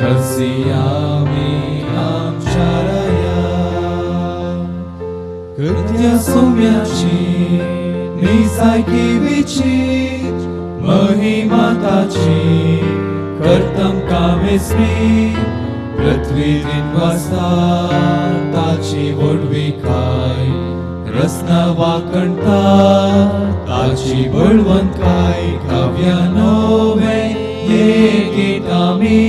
हरसियामी आमच्या राया कृत्या सोम्याची निसायकी विचीत महिमा ताची करतम कामेस्मी पृथ्वी दिनवासा ताची व्हडविकाय रसना वाकणता ताची बळवंतकाय काव्या नवे ये गीत आमी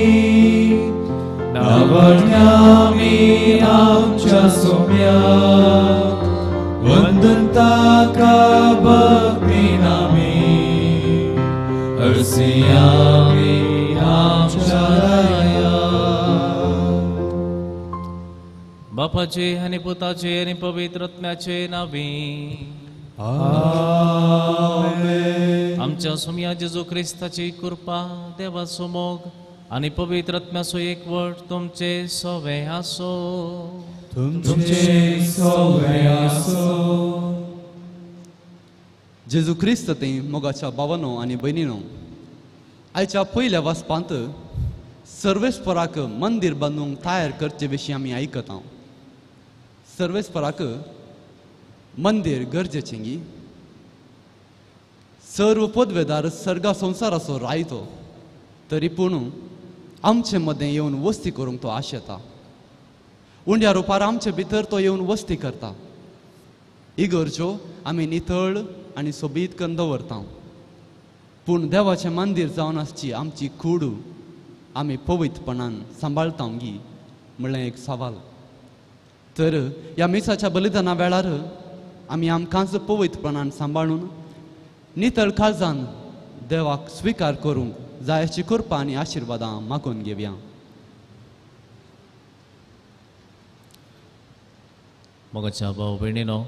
नावडयामी आमच्या सोम्याक वंदन ताका भक्तीन आमी हरसियामी आमच्या राया. बापाचे आनी पुताचे आनी पवित्र आत्म्याचे नांवी आमेन. आमच्या सोम्या जेजू क्रिस्ताची कृपा, देवाचो मोग आनी पवित्र आत्म्याचो एकवट तुमचे सवे आसो. तुमचे सवे आसो. जेजू क्रिस्त ते मोगाच्या भावानो आनी भयणीनो, आयच्या पयल्या वाचपांत सर्वेस्पराक मंदीर बांदूंक तयार करचे विशीं आमी आयकता. सर्वेस्पराक मंदीर गरजेचें गी. सर्व पदवेदार सर्गा संवसाराचो रायतो तरी पूण आमचे मदें येवन वस्ती करूंक तो आशेता. उंड्या रुपार आमचे भितर तो येवन वस्ती करता. इगर्ज्यो आमी नितळ आनी सोबीत करून दवरता, पूण देवाचें मंदीर जावन आसची आमची कूड आमी पवित्रपणान सांबाळता गी म्हणलें एक सवाल. तर ह्या मिसाच्या बलिदाना वेळार आमी आमकांच पवित्रपणान सांबाळून नितळ काळजान देवाक स्विकार करूंक जाय अशी कृपा आनी आशिर्वादां मागून घेवया. मोगाच्या भाव भयणीनो,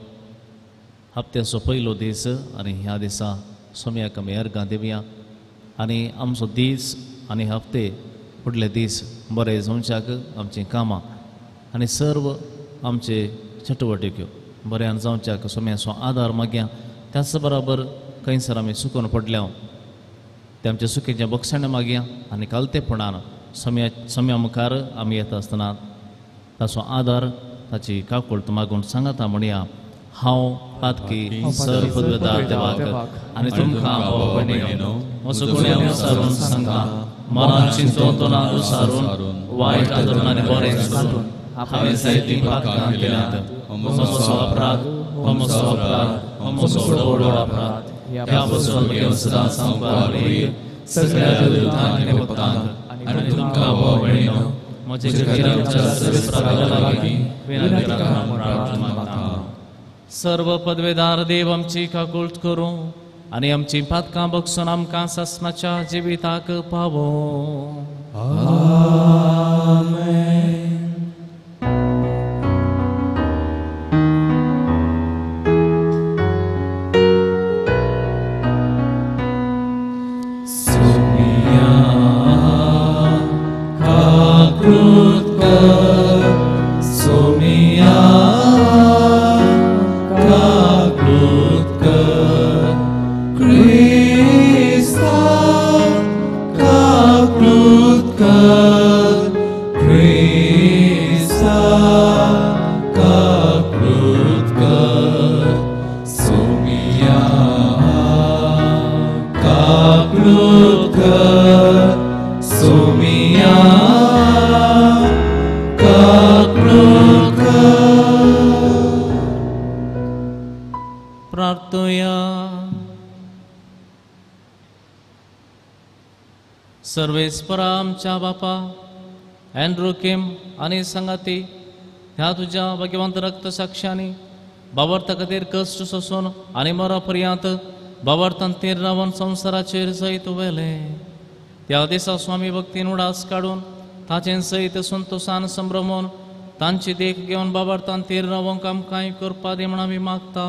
हप्त्याचो पयलो दीस आनी ह्या दिसा सोम्याक आमी अर्गां दिवया आनी आमचो दीस आनी हप्ते फुडले दीस बरे जावच्याक आमचीं कामां आनी सर्व आमचे चटवटिक्यो बऱ्यान जावच्याक सोम्याचो आदार मागया. त्याच बराबर खंयसर आमी चुकून पडल्या ते आमच्या चुकीचें बक्षाणें मागया आनी कालतेपणान सोम्या मुखार आमी येता आसतना ताचो आदार ताची काकुळट मागून सांगाता म्हणया, हांव पातकी सर पदवेदार देवाक आनी तुमकां भाव भयणीनो म्हजो गुन्यांव सारून सांगता, मनान चिंतून तोंडान उसारून वायट आदरून आनी बरें सोदून हांवें जायतीं पातकां केल्यांत. म्हजो अपराध, म्हजो अपराध, म्हजो व्हडलो अपराध. ह्या पसून म्हगेलो सदांच सांगपाक सगळ्या देवतांक आनी भक्तांक आनी तुमकां भाव भयणीनो म्हजे खातीर आमच्या सर्वेस्परा लागीं विनंती प्रार्थना मागता. सर्व पदवेदार देव आमची काकुळट करूं आनी आमची पातकां बक्षून आमकां सासणाच्या जिविताक पावों. आमेन. सोमिया काकुळट कर, सोमिया काकुळट कर, क्रिस्ता काकुळट कर, क्रिस्ता काकुळट कर, सोमिया काकुळट कर, सोमिया काकुळट कर. प्रार्थुया. सर्वेस्परा आमच्या बापा अँड्रू किम आनी संगाती ह्या तुज्या भाग्यवंत रक्त साक्षांनी बाबर्ता खातीर कश्ट सोसून आनी मरा पर्यंत बाबर्तान तीर रावन संवसाराचेर जैत व्हेलें. त्या दिसा स्वामी भक्तीन उडास काडून ताचें सयत संतोशान संभ्रमून तांची देख घेवन बाबर्तान तीर रावंक आमकांय करपा दी म्हण आमी मागता.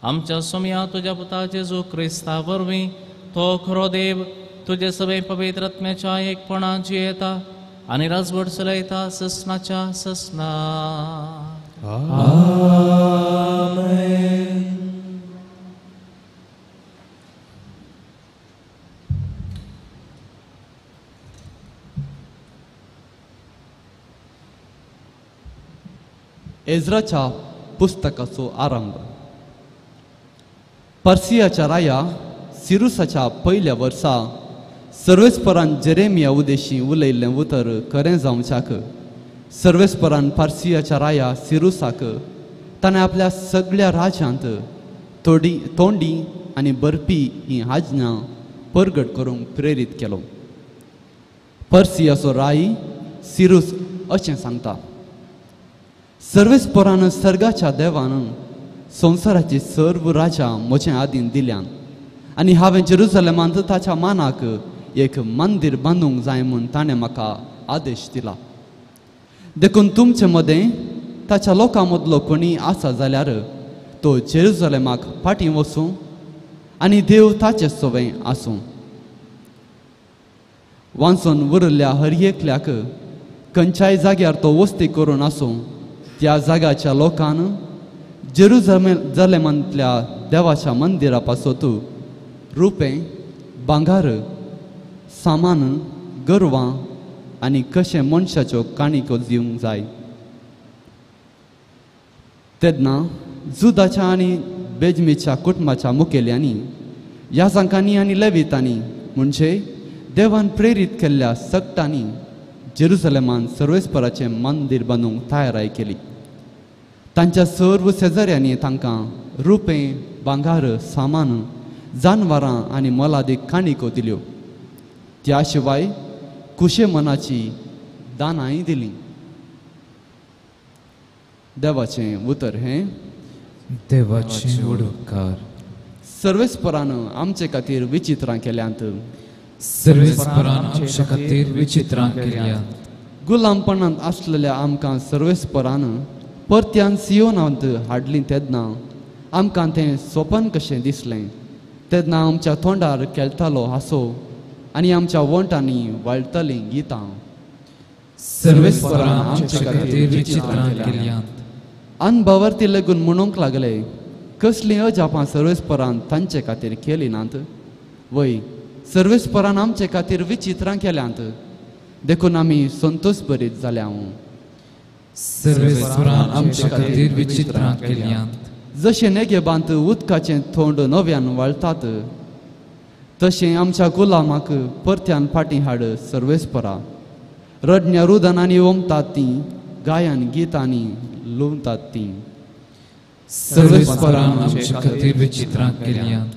आमच्या सोम्या तुज्या पुता जेजू क्रिस्ता वरवीं तो खरो देव तुजे सगळे पवित्र आत्म्याच्या एकपणान जियेता आनी राजवट चलयता ससनाच्या ससना. आमेन. एज्राच्या पुस्तकाचो आरंभ. पर्सियाच्या राया सिरुसाच्या पयल्या वर्सा सर्वेस्परान जेरेमिया उदेशी उलयल्लें उतर खरें जावच्याक सर्वेस्परान पार्सियाच्या राया सिरुसाक ताणें आपल्या सगळ्या राज्यांत तोंडी आनी बरपी ही आज्ञा परगट करूंक प्रेरीत केलो. पर्सियाचो राय सिरूस अशें सांगता, सर्वेस्परान सर्गाच्या देवान संवसाराची सर्व राजा म्हजे आदीन दिल्यान आनी हांवें जेरुजलेमांत ताच्या मानाक एक मंदीर बांदूंक जाय म्हूण ताणें म्हाका आदेश दिला. देखून तुमचे मदें ताच्या लोकां मदलो कोणी आसा जाल्यार तो जेरुजलेमाक फाटीं वचूं आनी देव ताचे सोवें आसूं. वांचून उरिल्ल्या हर एकल्याक खंयच्याय जाग्यार तो वस्ती करून आसूं त्या जाग्याच्या लोकान जेरुजलेमांतल्या देवाच्या मंदिरा पासत रुपें, भांगर, सामान, गोरवां आनी कशें मनशाच्यो काणयो दिवंक जाय. तेन्ना जुदाच्या आनी बेजमीच्या कुटुंबाच्या मुखेल्यांनी, याजांकांनी आनी लेवितांनी म्हणजे देवान प्रेरीत केल्ल्या सगटांनी जेरुजलेमान सर्वेस्पराचें मंदीर बांदूंक तयाराय केली. तांच्या सर्व शेजाऱ्यांनी तांकां रुपें, भांगर, सामान, जानवरां आनी मोलादीक काणयो दिल्यो. त्या शिवाय कुशे मनाची दानांय दिलीं. देवाचें उतर हें. देवाचें उपकार. सर्वेस्परान आमचे खातीर विचित्रां केल्यांत. सर्वेस्परान आमचे खातीर विचित्रां केल्यांत. गुलामपणांत आसलेल्या आमकां सर्वेस्परान परत्यान सियोनांत हाडलीं तेन्ना आमकां तें सोपन कशें दिसलें. तेन्ना आमच्या तोंडार खेळटालो हांसो आनी आमच्या वोंटांनी वाळटालीं गितां. सर्वेस्परान आमचे खातीर विचित्रां केल्यांत. अनभावार्थी लेगून म्हणूंक लागले, कसलीं अजापां सर्वेस्परान तांचे खातीर केली नात. वय, सर्वेस्परान आमचे खातीर विचित्रां केल्यांत, देखून आमी संतोष भरीत जाल्या. सर्वेस्परान आमचे खातीर विचित्रां केल्यांत. जशें नेगेबांत उदकाचें थोंड नव्यान वाळटात तशें आमच्या गुलामाक परत्यान फाटीं हाड सर्वेस्परा. रडण्या रुदनांनी ओमतात तीं, गायन गितांनी लुवतात तीं. सर्वेस्परान आमचे खातीर विचित्रां केल्यांत.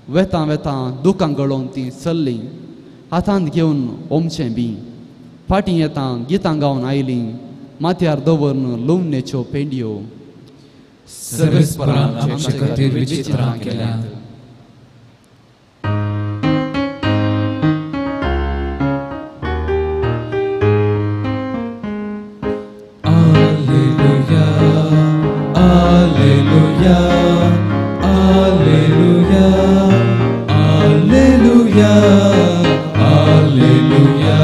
वेतां वेतां दुकां गळोवन तीं चल्लीं, हातांत घेवन ओमचें बी. फाटीं येतां गितां गावन आयलीं, माथ्यार दवरून लुवणेच्यो पेंडयो. सर्वेस्परान आमचे खातीर विचित्रां केल्यांत. Alleluia, alleluia, alleluia, alleluia, alleluia,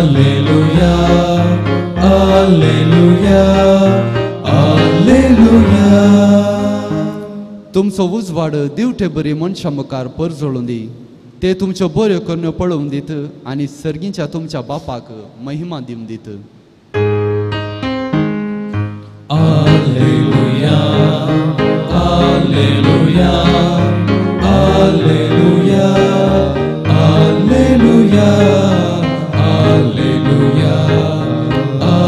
alleluia, alleluia, alleluia. तुमचो उजवाड दिवटे बरी मनशां मुखार परजळूं दी. ते तुमच्यो बऱ्यो करण्यो पळोवन दीत आनी सर्गीच्या तुमच्या बापाक महिमा दिवन दीत. Alleluia, alleluia, alleluia, alleluia, alleluia,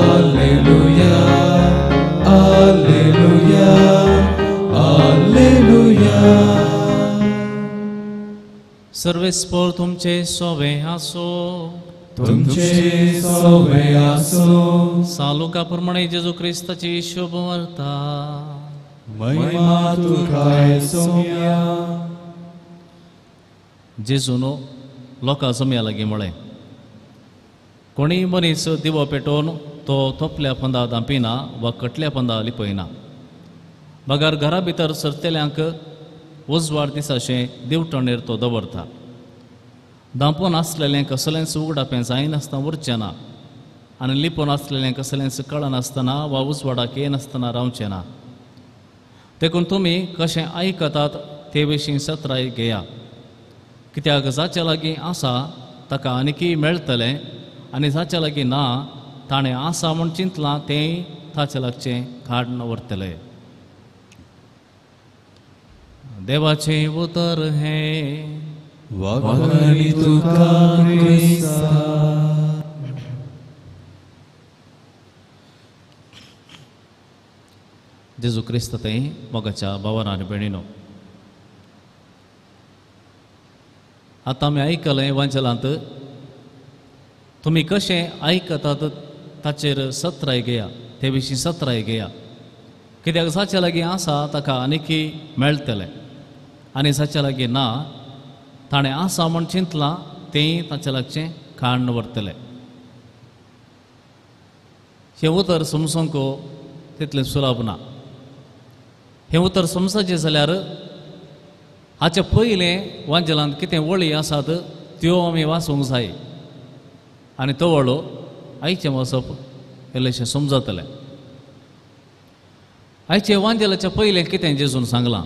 alleluia, alleluia, alleluia. सर्वेस्पर तुमचे सोवे आसो. तुमचे सोवे आसो. सालुका प्रमाणे जेजू क्रिस्ताची शुभ वार्ता. महिमा तुकाय सोम्या. जेजून लोकां जमया लागीं म्हळें, कोणीय मनीस दिवो पेटोवन तो तोपल्या पंदा धांपिना वा कटल्या पंदा लिपयना, बगर घरा भितर सरतल्यांक उजवाड दिसाशें दिवटणेर तो दवरता. धांपून आसलेलें कसलेंच उगडापें जायनासतना उरचें ना आनी लिपून आसलेलें कसलेंच कळनासतना वा उजवाडाक येनासतना रावचें ना. देखून तुमी कशें आयकतात ते विशीं सत्राय घेया, कित्याक जाचे लागीं आसा ताका आनीकय मेळटलें आनी जाचे लागीं ना ताणें आसा म्हूण चिंतलां तेंय ताचे लागचें काडून व्हरतले. देवाचें उतर हें. वाखाणी तुका क्रिस्ता. जेजू क्रिस्त थंय मोगाच्या भावान आनी भयणीनो, आतां आमी आयकलें वांचलांत तुमी कशें आयकतात ताचेर सत्राय घेया, ते विशीं सत्राय घेया, कित्याक जाच्या लागीं आसा ताका आनीकी मेळटलें आनी जाच्या लागीं ना ताणें आसा म्हूण चिंतलां तें ताच्या लागचें काडून व्हरतलें. हें उतर समजूंक तितलें सुलभ ना. हें उतर समजचें जाल्यार हाचे पयलें वांजेलांत कितें वळी आसात त्यो आमी वाचूंक जाय आनी तो वळो आयचें वाचप इल्लेशें समजतलें. आयचें वांजेलाच्या पयलें कितें जेजून सांगलां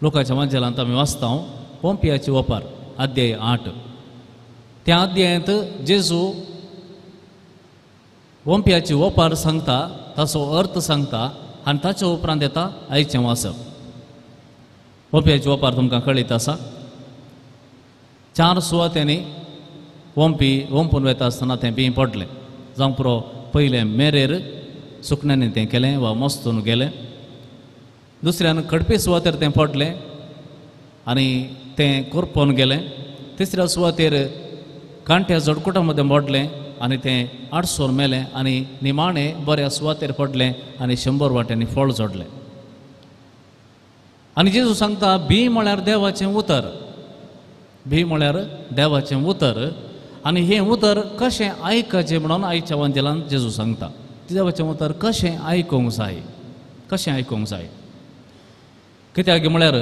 लोकांच्या वांजेलांत आमी वाचता पोंपियाची ओपार अध्याय 8. त्या अध्यायांत जेजू ओंपियाची ओपार सांगता, ताचो अर्थ सांगता आनी ताच्या उपरांत येता आयचें वाचप. ओंपियाची ओपार तुमकां कळीत आसा. 4 सुवातेंनी ओंपी ओंपून वता आसतना तें बीं पडलें. जावं पुरो पयलें मेरेर सुकण्यांनी तें केलें वा मस्तून गेलें, दुसऱ्यान खडपी सुवातेर तें पडलें आनी तें कोरपोन गेलें, तिसऱ्या सुवातेर कांट्या जडकुटा मदें पडलें आनी तें आडसोर मेलें आनी निमाणें बऱ्या सुवातेर पडलें आनी 100 वाट्यांनी फळ जोडलें. आनी जेजू सांगता बी म्हळ्यार देवाचें उतर, बी म्हळ्यार देवाचें उतर आनी हें उतर कशें आयकचें म्हणून आयच्या वांजेलान जेजू सांगता. देवाचें उतर कशें आयकूंक जाय, कशें आयकूंक जाय, कित्याक म्हळ्यार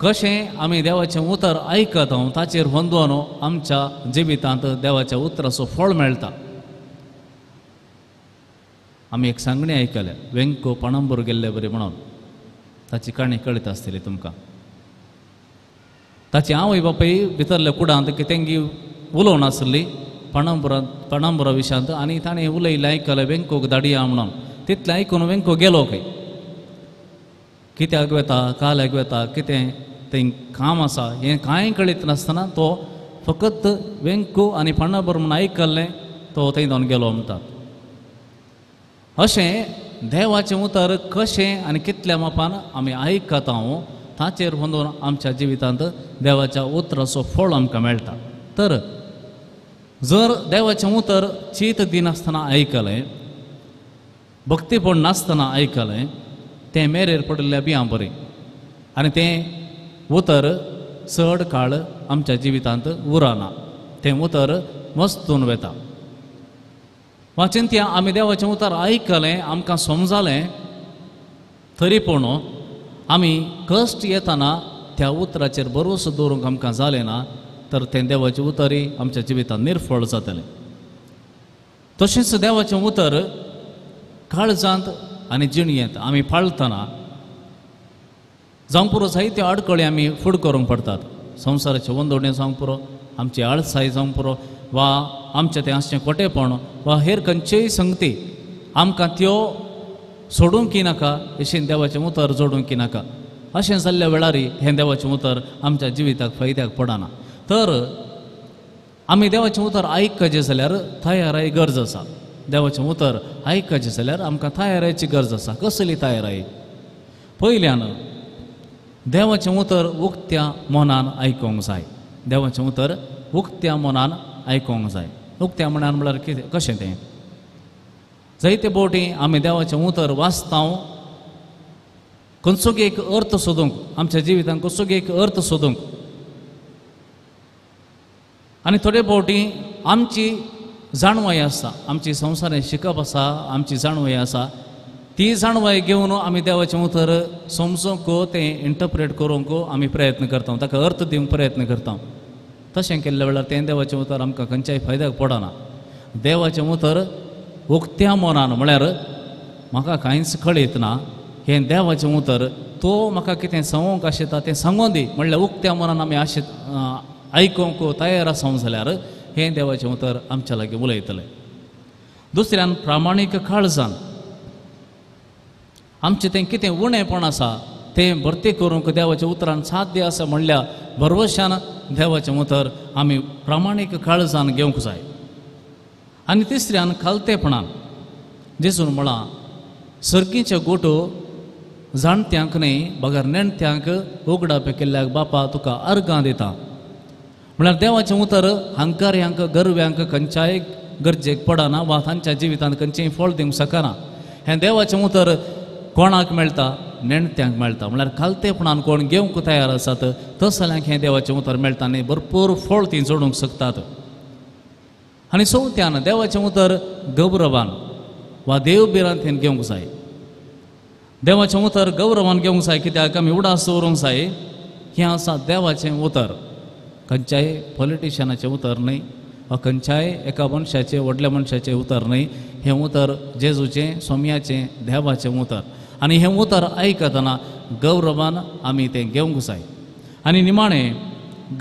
कशें आमी देवाचें उतर आयकता ताचेर होंदोवन आमच्या जिवितांत देवाच्या उतराचो फळ मेळटा. आमी एक सांगणी आयकल्या, वेंको पणंबूर गेल्ले बरी म्हणून, ताची काणी कळीत आसतली तुमकां. ताची आवय बापूय भितरल्या कुडांत कितेंगी उलोवन आसली पणंबुरा विशयांत आनी ताणें उलयलें आयकलें वेंकोक धाडया म्हणून. तितलें आयकून वेंको गेलो खंय, कित्याक वता काल्याक वता कितें थंय काम आसा हें कांय कळीत नासतना तो फकत वेंको आनी पण्णाबर म्हूण आयकल्लें तो थंय जावन गेलो म्हणटात. अशें देवाचें उतर कशें आनी कितल्या मापान आमी आयकता ताचेर होंदोवन आमच्या जिवितांत देवाच्या उतराचो फळ आमकां मेळटा. तर जर देवाचें उतर चीत दिनासतना आयकलें, भक्तीपण नासतना आयकलें, तें मेरेर पडिल्ल्या बियां बरें आनी तें उतर चड काळ आमच्या जिवितांत उरना, तें उतर मस्तून वता. वा चिंतया आमी देवाचें उतर आयकलें, आमकां समजलें, तरी पूण आमी कश्ट येतना त्या उतराचेर भरवंसो दवरूंक आमकां जालें ना तर तें देवाचें उतरय आमच्या जिवितांत निर्फळ जातलें. तशेंच देवाचें उतर काळजांत आनी जिणयेंत आमी पाळतना जावं पुरो जायत्यो आडखळी आमी फुड करूंक पडटात. संवसाराचे वंदोवणे जावंक पुरो, आमची आळसाय जावंक पुरो, वा आमचें तें आसचें खोटेपण वा हेर खंयचेय संगती आमकां त्यो सोडूंक नाका, अशें देवाचें उतर जोडूंक नाका. अशें जाल्ल्या वेळार हें देवाचें उतर आमच्या जिविताक फायद्याक पडना. तर आमी देवाचें उतर आयकचें जाल्यार तयाराय गरज आसा. देवाचें उतर आयकचें जाल्यार आमकां तयारायची गरज आसा. कसली तयाराय? पयल्यान देवाचें उतर उक्त्या मनान आयकूंक जाय. देवाचें उतर उक्त्या मनान आयकूंक जाय. उक्त्या मनान म्हळ्यार कितें, कशें तें? जायते बोटी आमी देवाचें उतर वाचता, खंयचो एक अर्थ सोदूंक, आमच्या जिवितांत खंयचो एक अर्थ सोदूंक, आनी थोडे फावटी आमची जाणवाय आसा, आमची संवसारांत शिकप आसा, आमची जाणवाय आसा, ती जाणवाय घेवन आमी देवाचें उतर समजूंक, तें इंटरप्रेट करूंक आमी प्रयत्न करता, ताका अर्थ दिवंक प्रयत्न करता. तशें केल्ल्या वेळार तें देवाचें उतर आमकां खंयच्याय फायद्याक पडना. देवाचें उतर उक्त्या मनान म्हळ्यार म्हाका कांयच कळयत ना, हें देवाचें उतर तो म्हाका कितें सांगूंक आशेता तें सांगूं दी म्हणल्यार उक्त्या मनान आमी आशे आयकूंक तयार आसा जाल्यार हें देवाचें उतर आमच्या लागीं उलयतलें. दुसऱ्यान प्रामाणीक काळजान आमचें तें कितें उणेपण आसा तें भरती करूंक देवाच्या उतरान साध्य आसा म्हणल्यार भरवशान देवाचें उतर आमी प्रामाणीक काळजान घेवंक जाय. आनी तिसऱ्यान खालतेपणान जेजून म्हळां सर्गीचे गोटो जाणट्यांक न्हय बगर नेणट्यांक उगडाप केल्ल्याक बापा तुका अर्गां दिता. म्हळ्यार देवाचें उतर हंकारयांक गरव्यांक खंयच्याय गरजेक पडना वा तांच्या जिवितांत खंयचेंय फळ दिवंक शकना. हें देवाचें उतर कोणाक मेळटा? नेणट्यांक मेळटा. म्हळ्यार खालतेपणान कोण घेवंक तयार आसात तसल्यांक हें देवाचें उतर मेळटा आनी भरपूर फळ तीं जोडूंक शकतात. आनी चवथ्यान देवाचें उतर गौरवान वा देव भिरांतेन घेवंक जाय. देवाचें उतर गौरवान घेवंक जाय कित्याक आमी उडास दवरूंक जाय हें आसा देवाचें उतर, खंयच्याय पॉलिटिशनाचें उतर न्हय वा खंयच्याय एका मनशाचें व्हडल्या मनशाचें उतर न्हय. हें उतर जेजूचें सोम्याचें देवाचें उतर आनी हें उतर आयकतना गौरवान आमी तें घेवंक जाय. आनी निमाणें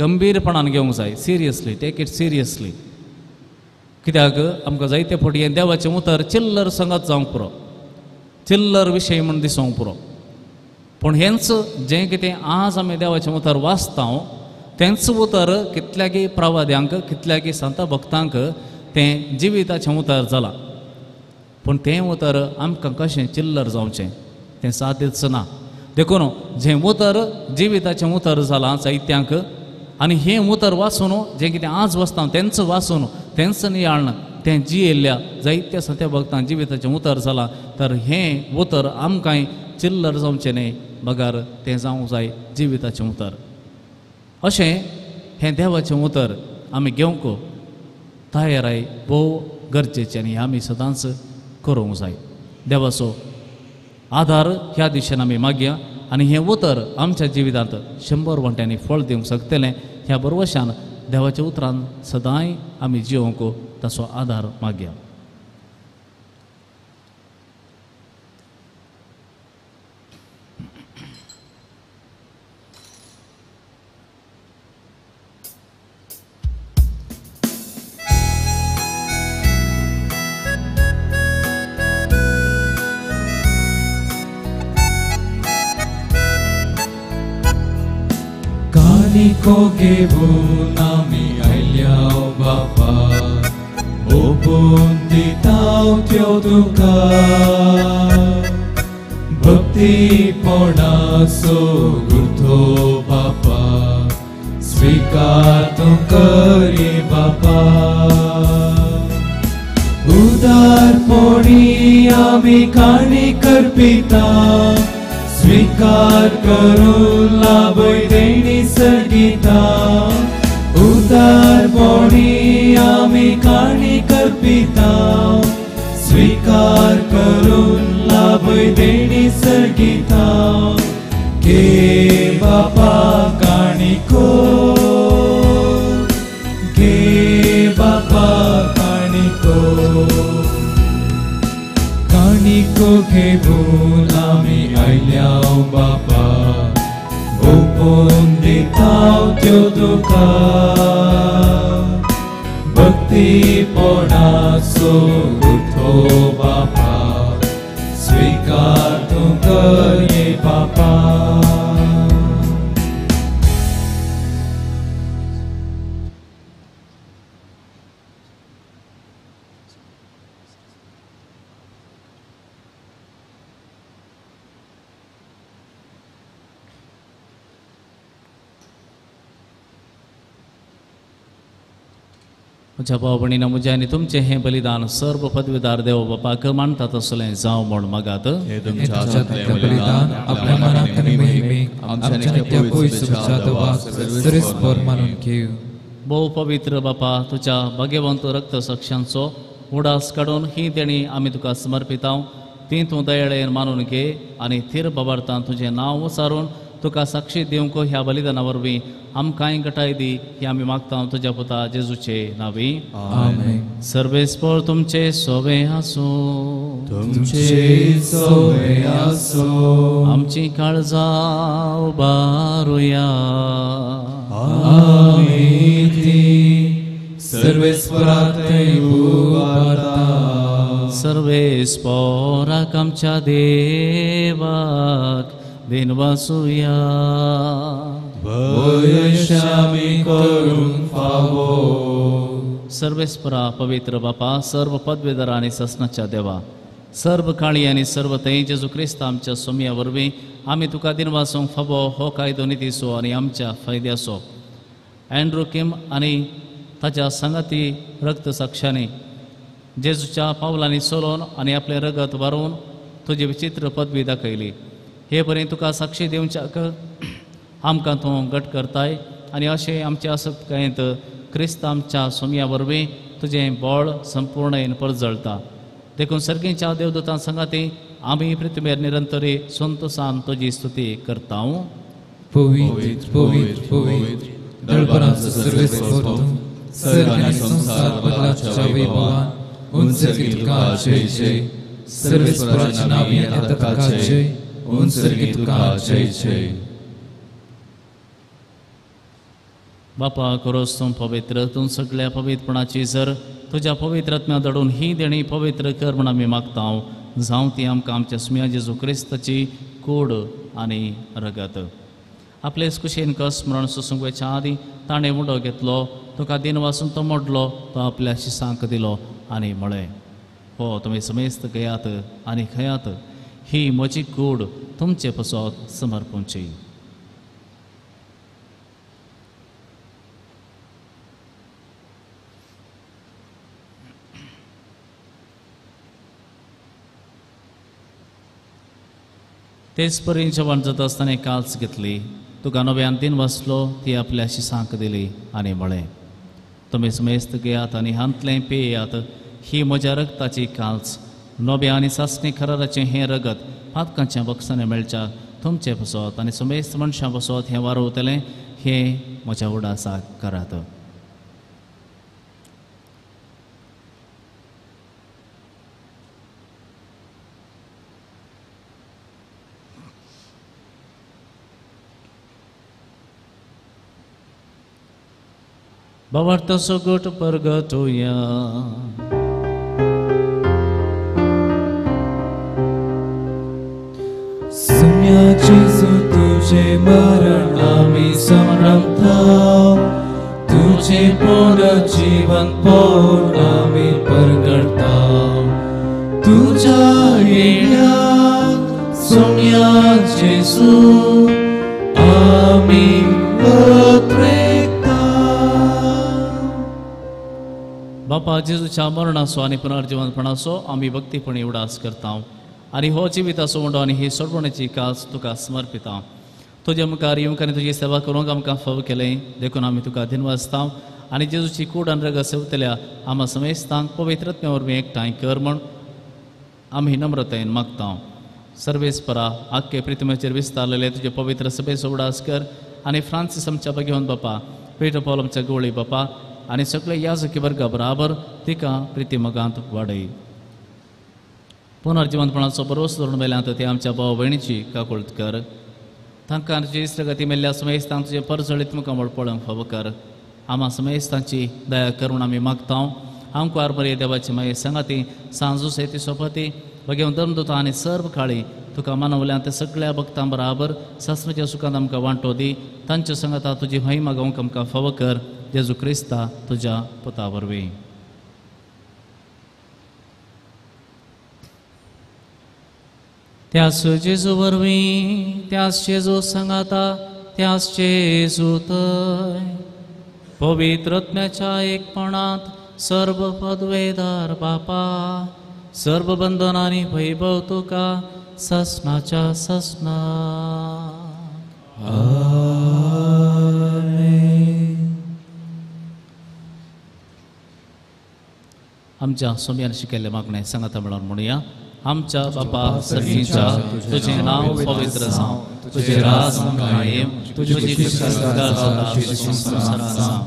गंभीरपणान घेवंक जाय, सिरियसली, टेक it seriously. कित्याक आमकां जायते फावटी हें देवाचें उतर चिल्लर संगत जावंक पुरो, चिल्लर विशय म्हूण दिसूंक पुरो. पूण हेंच जें कितें आज आमी देवाचें उतर वाचता तेंच उतर कितल्यागी प्रवाद्यांक कितल्यागी संत भक्तांक तें जिविताचें उतर जालां. पूण तें उतर आमकां कशें चिल्लर जावचें तें साध्यच ना. देखून जें उतर जिविताचें उतर जालां जायत्यांक आनी हें उतर वाचून जें कितें आज वाचता तेंच वाचून तेंच नियाळण तें जियेल्ल्या जायत्या सत्या भक्तांक जिविताचें उतर जालां तर हें उतर आमकांय चिल्लर जावचें न्हय बगर तें जावंक जाय जिविताचें उतर. अशें हें देवाचें उतर आमी घेवंक तयाराय भोव गरजेचें आनी आमी सदांच करूंक जाय. देवाचो आदार ह्या दिशेन आमी मागया आनी हें उतर आमच्या जिवितांत 100 वांट्यांनी फळ दिवंक शकतलें ह्या बरवशान देवाच्या उतरान सदांय आमी जिवंक ताचो आदार मागया. काणिको घेवन आमी आयल्याव बापा, ओपून दिताव त्यो तुका, भक्तीपणाचो गुर्थो बापा, स्वीकार तूं करी बापा. उदारपणी आमी काणी करपिता, स्वीकार करून लाभय देणी सर्गिता. उदारपणी आमी काणी करपिता, स्वीकार करून लाभय देणी सर्गिता. घे बापा काणिको, घे बापा काणिको. काणिको घेवन आमी आयल्याव बापा, ओपून दिताव त्यो तुका, भक्तीपणाचो गुर्थो बापा, स्वीकार तूं कर बापा. म्हज्या भाव भयणींनो, म्हजें आनी तुमचें हें बलिदान सर्व पदवीदार देव बापाक मानता तसलें जावं म्हूण मागात. भोव पवित्र बापा, तुज्या भाग्यवंत रक्त साक्षांचो उडास काडून ही देणी आमी तुका समर्पिताव. ती तूं दयाळेन मानून घे आनी थीर बाबार्थान तुजें नांव उचारून तुका साक्षी दिवंक ह्या बलिदाना वरवीं आमकांय गटाय दी ही आमी मागता तुज्या पुता जेजूचे नांवी. आमेन. सर्वेस्पर तुमचे सोवे आसूं, तुमचे सोवे आसूं. आमची काळजां उबारुया. आमी ती सर्वेस्परात उबारता. सर्वेस्पोराक आमच्या देवाक दिनवासुया. वयशामी करूंक फावो. सर्वेस्परा पवित्र बापा, सर्व पदवेदार आनी ससनाच्या देवा, सर्व काळी आनी सर्व थंय जेजू क्रिस्त आमच्या सोमया वरवीं आमी तुका दिनवासूंक फावो हो कायदो नितीचो आनी आमच्या फायद्याचो. अँड्रू किम आनी ताच्या सांगाती रक्तसाक्षांनी जेजूच्या पावलांनी चलोवन आनी आपलें रगत वारोवन तुजी विचित्र पदवी दाखयली. हे परी तुका साक्षी दिवच्याक आमकां तूं घट करताय आनी अशें आमच्या आसक्तकायेंत क्रिस्त आमच्या सोमया वरवीं तुजें बळ संपूर्णेन परजळता. देखून सर्गीच्या देवदूतां सांगाती आमी पृथ्वीर निरंतरी संतोसान तुजी स्तुती करता. पवित्र पवित्र पवित्र दळबरांचो सर्वेस्पर तूं, सर्ग आनी संवसार बदलाच्या वैभवान उंचरगी तुका जय जय. सर्वेस्पराच्या नांवान येता ताका जय, उंचरगी तुका जय जय. बापा करोस तूं पवित्र, तूं सगळ्या पवित्रपणाची जर तुज्या पवित्र आत्म्या धाडून ही देणी पवित्र कर म्हण आमी मागता. जावं ती आमकां आमच्या सुम्या जेजू क्रिस्ताची कूड आनी रगत. आपलेच कुशीन कस मरण सोसूंक वयच्या आदीं ताणें उडो घेतलो, तुका दिन वासून तो मोडलो, तो आपल्या शिसांक दिलो आनी म्हळें, हो तुमी समेस्त घेयात आनी खयात, ही म्हजी कूड तुमचे पसत समर्पूंची. तेच परी जेवण जाता आसतना काल्स घेतली, तुका नव्यान दिन वाचलो, ती आपल्या शिसांक दिली आनी म्हळें, तुमी समेस्त घेयात आनी हांतलें पेयात, ही म्हज्या रगताची काल्स, नव्या आनी सासणी खराराचें हें रगत पातकांच्या बक्षांनी मेळच्या तुमचे पसत आनी समेस्त मनशां पसत हें वारवतलें, हें म्हज्या उडासाक करात. भावार्थाचो गट परगटोया. सुम्या जेजू तुझे मरण आमी समरता, तुझे पुनर्जीवन पळोवन आमी परगटता. तुझ्या येण्याक सुम्या जेजू आमी पत्रेकता. बापा जेजूच्या मरणाचो आनी पुनर्जिवनपणाचो आमी भक्तीपणी उडास करता आनी हो जिविताचो उंडो आनी ही सोडवणेची काज तुका समर्पिता. तुजे मुखार येवंक आनी तुजी सेवा करूंक आमकां फाव केलें देखून आमी तुका दिनवासता आनी जेजूची कूड आनी रगत सेवतल्या आमा समेस्तांक पवित्रत्म्या वरवीं एकठांय कर म्हूण आमी नम्रतायेन मागता. सर्वेस्परा आख्खे प्रितमेचेर विस्तारलेले तुजे पवित्र सभेचो उडास कर आनी फ्रांसीस आमच्या भगवंत बापा, पेटर पॉल आमच्या गोळी बापा आनी सगळे याजकी वर्गा बराबर तिका प्रितीमगांत वाडय. पुनर्जिवंतपणाचो भरोसो धरून मेल्यांत ते आमच्या भाव भयणीची काकुळत कर. तांकां तुजी इश्टगती मेल्ल्या समेस्तांक तुजें परजळीत मुखामळ पळोवंक फावो कर. आमा समेस्तांची दया करून आमी मागता. आमकां बरी देवाची मागीर सांगाती सांजूस येती सोपती भगेवन धर्मदूत आनी सर्व काळी तुका मानवल्यान ते सगळ्या भक्तां बराबर सासणाच्या सुखांत आमकां वांटो दी. तांच्या सांगाता तुजी महिमा गावंक आमकां फावो कर. जेजू क्रिस्ता तुज्या पुता वरवीं. त्यास जेजू वरवीं, त्यास जेजू सांगाता, त्यास जेजू थंय पवित्र आत्म्याच्या एकपणांत सर्व पदवेदार बापा, सर्व बंधनांनी वैभव तुका ससनाच्या ससना. आमच्या सोम्यान शिकयल्लें मागणें सांगाता म्हणून म्हणुया. आमच्या बापा सर्गीच्या, तुजें नांव पवित्र जावं, तुजें राज आमकां येवं, तुजी इत्सा जाता तशी संवसारांत जावं.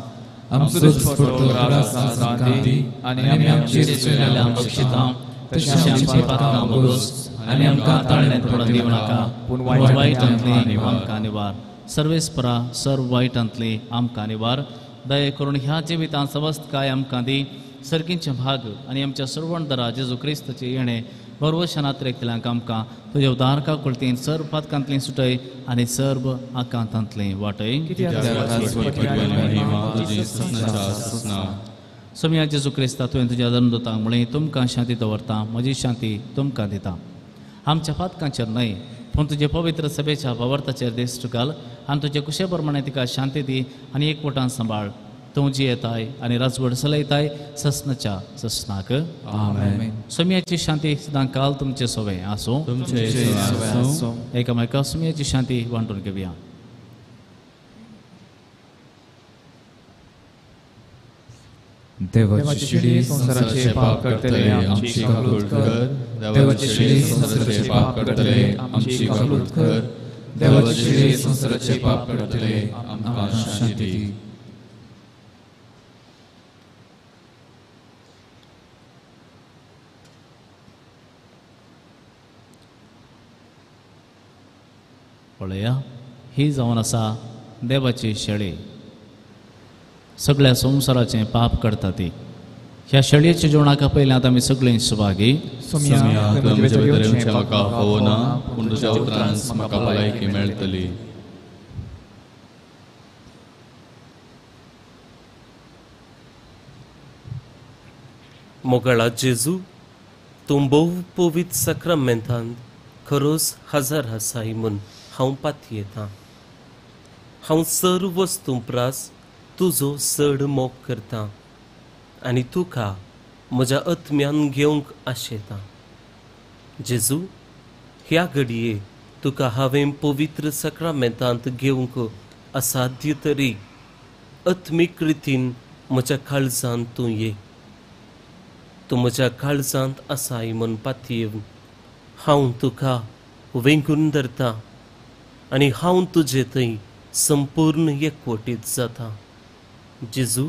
आमचो दिसपट्टो रास आमकां दी आनी आमी आमचेर चुकलेल्यांक बक्षिता तशें आमचीं पातकां भोगोस आनी आमकां ताळण्यांत पडून दिवं नाका, पूण वायटांतली आमकां निवार. सर्वेस्परा सर्व वायटांतली आमकां निवार. दया करून ह्या जिवितांत समस्तकाय आमकां दी सर्गींचे भाग आनी आमच्या सर्वणदरा जेजू क्रिस्ताचे येणे भरवशान आत्रेकतल्यांक आमकां तुज्या उदारका कुळतीन सर्व पातकांतली सुटय आनी सर्व आकांतांतली वाटय. सोम्या जेजू क्रिस्ता तुवें तुज्या धर्मदूतांक म्हळें तुमकां शांती दवरता, म्हजी शांती तुमकां दिता. आमच्या पातकांचेर न्हय पूण तुजे पवित्र सभेच्या भावार्थाचेर दिश्ट घाल आनी तुजे कुशे प्रमाणे तिका शांती दी आनी एकवटान सांबाळ. तूं जियेताय आनी राजवट चलयताय ससनाच्या ससनाक. आमेन. सोम्याची शांती सदां काल तुमचे सोवे आसूं. एकामेका सोम्याची शांती वांटून घेवया. देवाची शिडी संवसाराचे पाप करतले आमची काकूत कर. देवाची शिडी संवसाराचे पाप करतले आमची काकूत कर. देवाची शिडी संवसाराचे पाप करतले आमकां शांती दी. पळया ही जावन आसा देवाची शेळी, सगळ्या संवसाराचें पाप करता ती. ह्या शेळयेच्या जेवणाक पयल्यात आमी सगळीं सुभागी. मोगळा जेजू, तूं भोव पवित्र साक्रामेंतांत खरोच हजार आसाय म्हूण हांव पातयेतां. हांव सर्व वस्तूं प्रास तुजो चड मोग करता आनी तुका म्हज्या आत्म्यान घेवंक आशेता. जेजू, ह्या घडये तुका हांवें पवित्र साक्रामेंतांत घेवंक असाध्य तरी आत्मीक रितीन म्हज्या काळजांत तूं ये. तूं म्हज्या काळजांत आसाय म्हूण पातयेवन हांव तुका वेंगून धरता आनी हांव तुजे थंय संपूर्ण एकवटीत जाता. जेजू,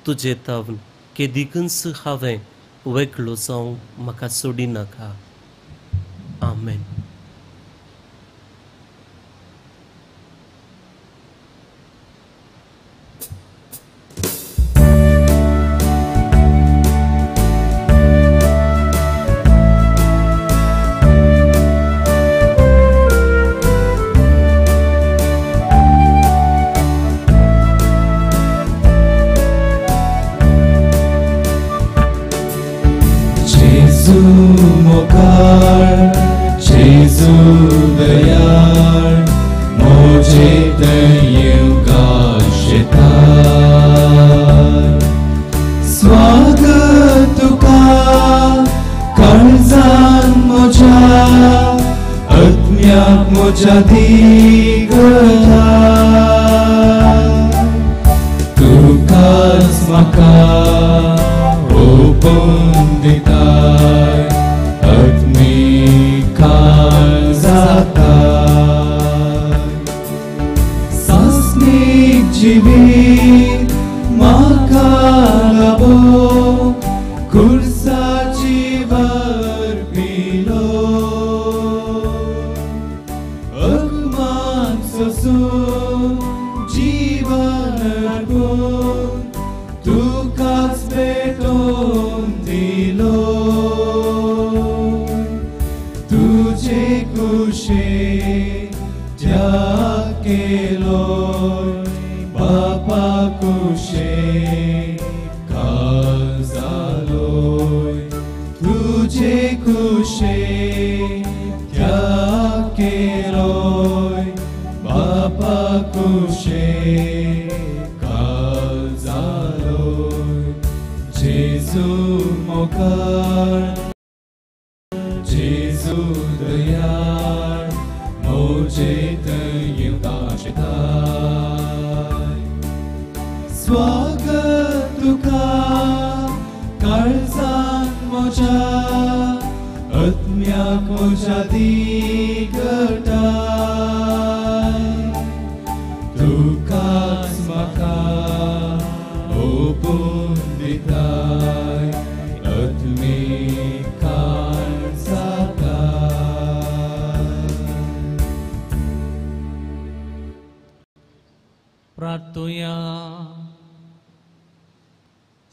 तुजे तावन केदिकूच हांवें वेगळो जावंक म्हाका सोडिनाका. आमेन.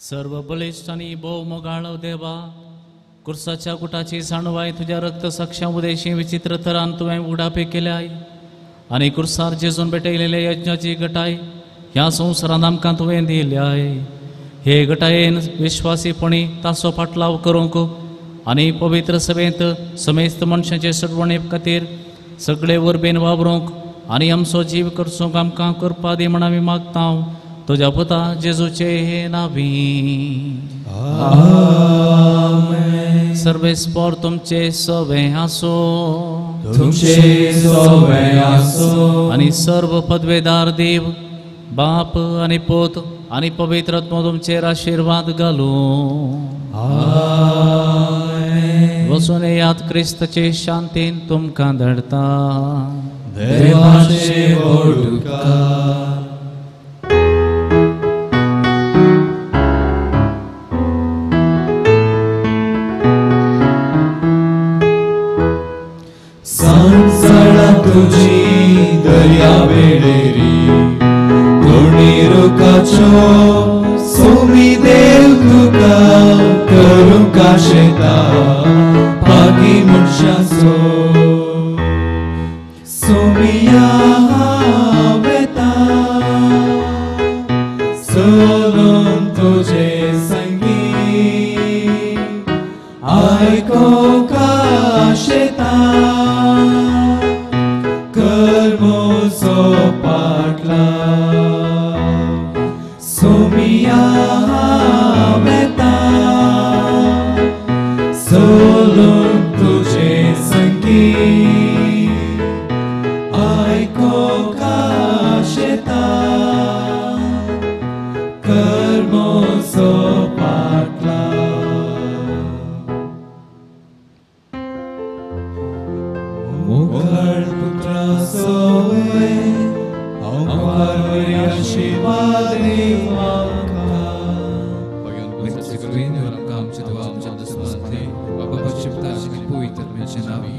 सर्व बळिश्ट आनी भोव मोगाळ देवा, कुर्साच्या गुटाची जाणवाय तुज्या रक्त साक्षा उदेशी विचित्र तरान तुवें उडापे केल्याय आनी कुर्सार जेजून भेटयलेल्या यज्ञाची गटाय ह्या संवसारान आमकां तुवें दिल्याय. हे गटायेन विश्वासीपणी ताचो फाटलाव करूंक आनी पवित्र सभेंत समेस्त मनशाचे सडवणे खातीर सगळे वरबेन वावरूंक आनी आमचो जीव करचोंक आमकां करपा दी म्हण आमी मागता तुज्या पुता जेजूचे हे नावी. आमेन. सर्वेस्पोर तुमचे सवे आसो, तुमचे सवे आसो. आनी सर्व पदवेदार देव बाप आनी पूत आनी पवित्र आत्मो तुमचेर आशिर्वाद घालूं. आमेन. वचून येयात, क्रिस्ताचे शांतीन तुमकां धाडटा. देवाचे व्हडुकार. सांजसाळा तुजी दर्या वेळेरी दोणी रुखाच्यो सोमी देव तुका करूंक आशेता पागी मनशाचो सोमिया वेता चलून तुजे संगी आयकोंक आशेता कर्मोचो पाटला सोमिया वेता चलून तुजे संगी आयकोंक आशेता कर्मोचो पाटला. मोगाळ पुत्रा सोवे हांव आशिर्वाद आमकां. आमच्या देवा आमच्या दुस्मानांतले बाबा पवित्र नावी.